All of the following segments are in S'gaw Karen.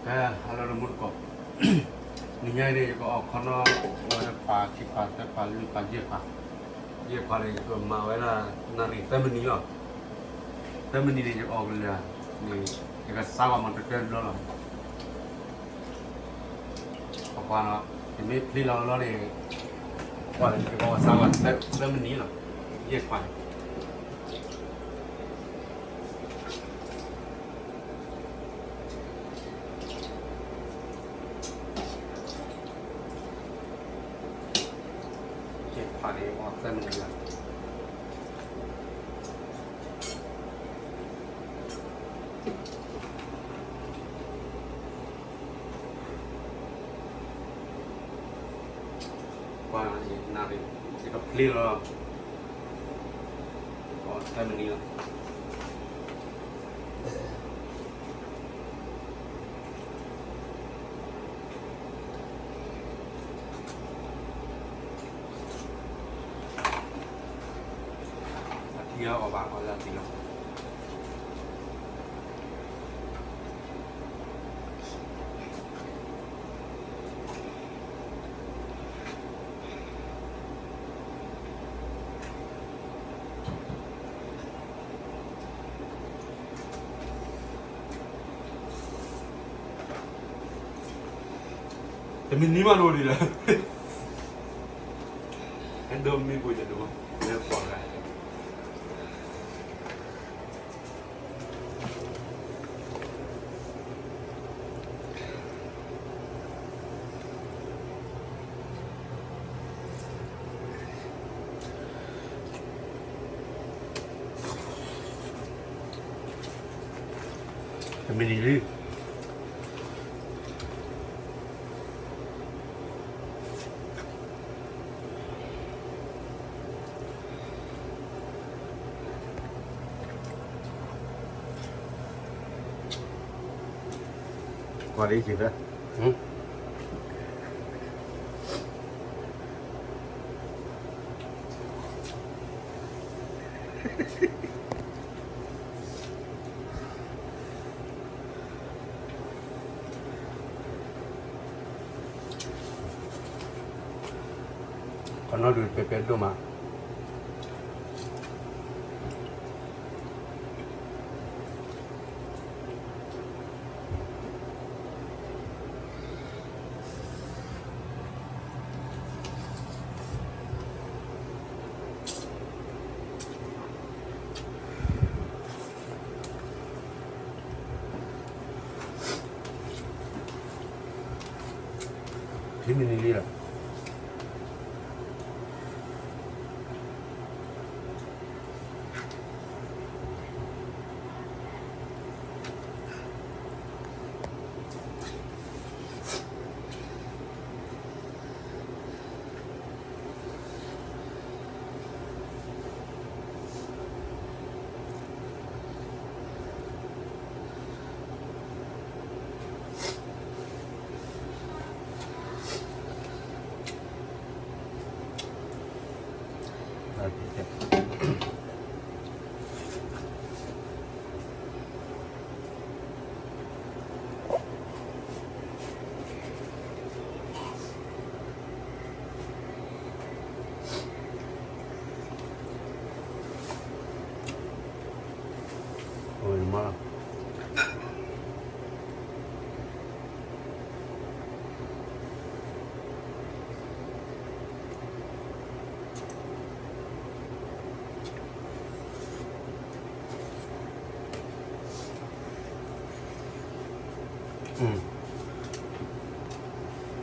ဟဲ hello တမူတကိး, နံၤညါအံၤန့ၣ် ယကအီၣ်ခီနီ ဝဲတခွး ခံခွး သၢခွး လွံၢ်ခွး ယဲၢ်ခွး, ယဲၢ်ခွးန့ၣ် ယကမၤဝဲဒၣ် နၣ်ရံၣ်သၢမံးနံးလီၤ. သၢမံးနံးန့ၣ် ယအီၣ်ကလၢာ်န့ၣ် ယကစါဝဲမၤတတၢတဘျီလီၤ. အပှၤနီၤ ယမ့ၢ်ဖျ့လီၤလီၤန့ၣ် ပှၤန့ၣ် ယကအီၣ်စါဝဲသၢမံးနံးလီၤ. ယဲၢ်ခွးန့ၣ် ယဲၢ်ခွးန့ၣ် အီၣ်သၢမံးနံးလီၤ. ပှၤနၣ်ရံၣ် ယကဖျ့လီၤ အီၣ်သၢမံးနံးလီၤ. အထံအီၤဘၣ် အီၣ်လၢအသံလီၤ. တမံၤနံၤမးနအိၣ်ဒံးလီၤ, ဟဲဒိးမံပူၤယဒိး, လၢပှၤဂၤ တမံၤနံၤလံ. ကွၢ်ဒ်စံးဖဲ ခီနီဒုးပဲပဲဒိၣ်မး. ခံမံးနံးလံလီၤ.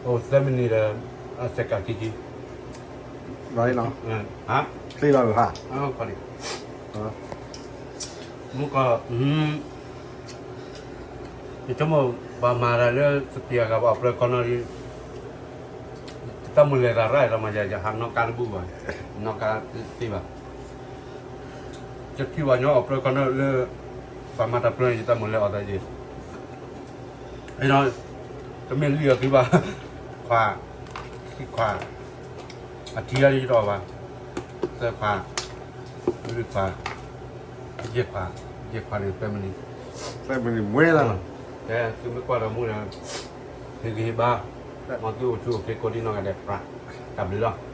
အိၣ်သၢမံးနံးဒီး အစဲးကးခံဆံ, ဖျ့လီၤဧါ, မူကီၢ်, ယဆိကမိၣ် ပှၤမၤတၢ်လၢ စပံးအဂၤ ပှၤအီၣ်ပြၢကီၢ်နီၣ်လံ, ယတၢ်မုၢ်လၢ်သးရၣ်ဒီးမၤယၤ ယဟးနီၣ်ကါတဘူၣ်ဘၣ်, နီၣ်ကါသ့ဘၣ်, ယထံၣ်ပှၤညီအီၣ်ပြၢကီၢ်နီၣ်လၢ ပှၤမၤတၢ်ပြၢန့ၣ် ယတၢ်မုၢ်လၢ်အီၣ်သးယ့ၣ် တမ့ၢ်လံအီၤသုဘၣ်, ခွး, ခံခွး, အထံအီၤယတအီၣ်ဘၣ်, သၢခွး, လွံၢ်ခွး, ယဲၢ်ခွး, ယဲၢ်ခွးန့ၣ် သၢမံးနံး, သၢမံးနံးမွဲလီၤ, ဖဲသုမ့ၢ်ကွၢ်ဒီးမူဒီး ဟ့ၣ်ဂံၢ်ဟ့ၣ်ဘါ မ်သုအိၣ်ဆူၣ်အိၣ်ချ့ကိးဒံနီၢ်ဂၤဒဲး တၢ်ဘျုးလီၤ.